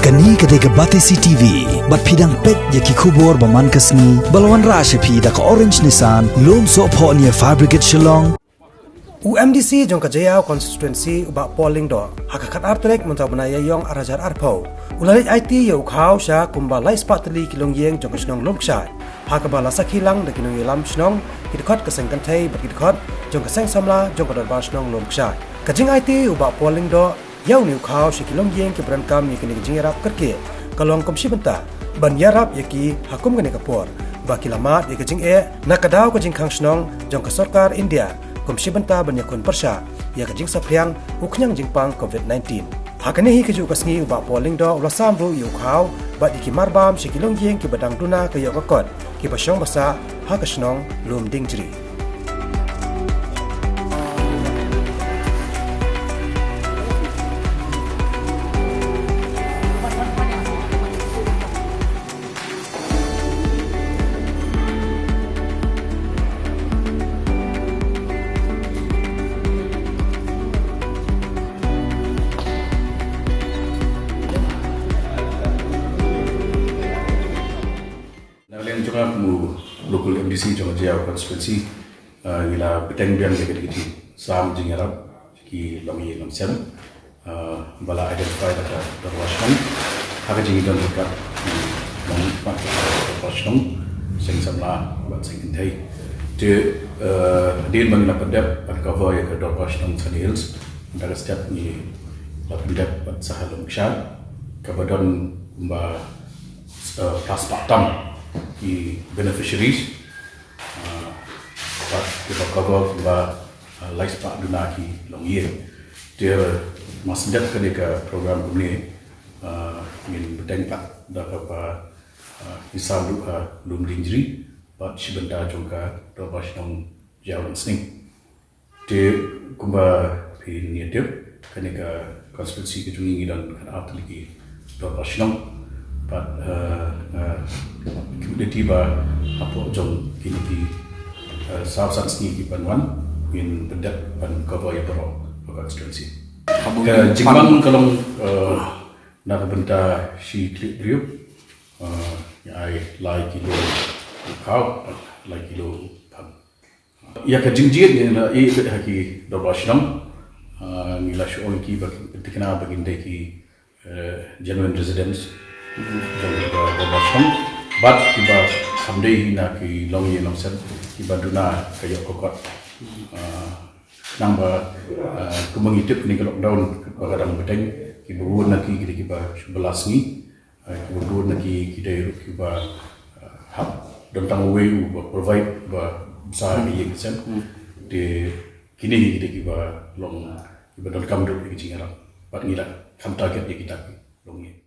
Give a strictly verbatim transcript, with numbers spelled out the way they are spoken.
Kane ka dei ka Batesi T V, bad phi dang peit ïa ki khubor ba man ka sngi, ba la wanrah sha phi da ka Orange Nissan, Lumsohphoh near Fire Brigade Shillong. U M D C jong ka Jaïaw constituency u Bah Paul Lyngdoh, ha ka khatar tarik mynta u bnai Ïaïong ar hajar arphew, u la leit aiti ïa u khaw sha kumba lai spah tylli ki longïing jong ka shnong Lumkshai, ha kaba la sakhi lang da ki nongïalam shnong, ki dkhot ka seng kynthei bad ki dkhot jong ka seng samla jong ka dorbar shnong Lumkshai. Ka jingaiti u Bah Paul Lyngdoh ïa une u khaw sha ki longïing kiba donkam ïa kane ka jingïarap kyrkieh, ka long kum shi bynta ban ïarap ïa ki ha kum kane ka por, ba ki la mad ïa ka jingeh na ka daw ka jingkhang shnong jong ka sorkar India, kum shi bynta ban ïakhun pyrshah ïa ka jingsaphriang u khñiang jingpang covid nineteen. Ha kane hi kajuh ka sngi u Bah Paul Lyngdoh u la sam ruh ïa u khaw bad ïa ki marbam sha ki longïing kiba dang duna ka ïoh ka kot, kiba shong ba sah ha ka shnong Lumdiengjri. Na liang jong nga kum u local M D C jong ka Jaïaw constituency, ah, ngi la bteng biang ïa ka dei ka jingsam jingïarap ki longïing longsem, ah, ba la identify da ka dorbar shnong ha ka jingdon jingpang, hmm, nongmihpat ka dorbar shnong, seng samla bad seng kynthei. Te, eh, hadien ba ngi la pyndep ban cover ïa ka dorbar shnong Sunny Hills, mynta ka step ngi la pyndep bad sha ha Lumkshai, kaba don kumba, eh, phra spah tam ki beneficiaries, ah, bad kiba cover kumba, ah, lai spah duna ki longïing. Te, eh, mar shu dep kane ka program kumne, ah, ngin bteng pat da kaba, ah, ngi sam ruh ha Lumdiengjri bad shi bynta jong ka dorbar shnong Jaïaw Langsning. Te kumba phin ïa tip, kane ka constituency ka jong ngi ngi don khatar tylli ki dorbar shnong. Bad, eh, eh, ki mut lei ba hapoh jong kine ki, eh, saw san sngi ki ban wan, ngin pyndep ban cover ïa baroh ka constituency. Ka jingmang ka long, eh, na ka bynta shi tylli ki briew, eh, ngi ai lai kilo khaw, lai kilo phang. Ïa ka jingjied ngi la ïeh beit ha ki dorbar shnong. Ah, ngi la shu ong ïa ki ba kin thikna ba kin dei ki, eh, genuine residents jong ka dorbar shnong. Bad kiba kham dei hi na ki longïing longsem kiba duna ka ïoh ka kot. Ah, khnang ba, ah, kumba ngi tip kane ka lockdown ba ka dang bteng, kiba bun na ki ki dei kiba shu ba la sngi. Ah, kiba bun na ki ki dei ruh kiba, ah, hap don tang uwei uba provide ba bsa ha ka ïing ka sem. Te kine hi ki dei kiba long kiba donkam duh ïa ka jingïarap. Bad ngi la kham target ïa kita ki longïing.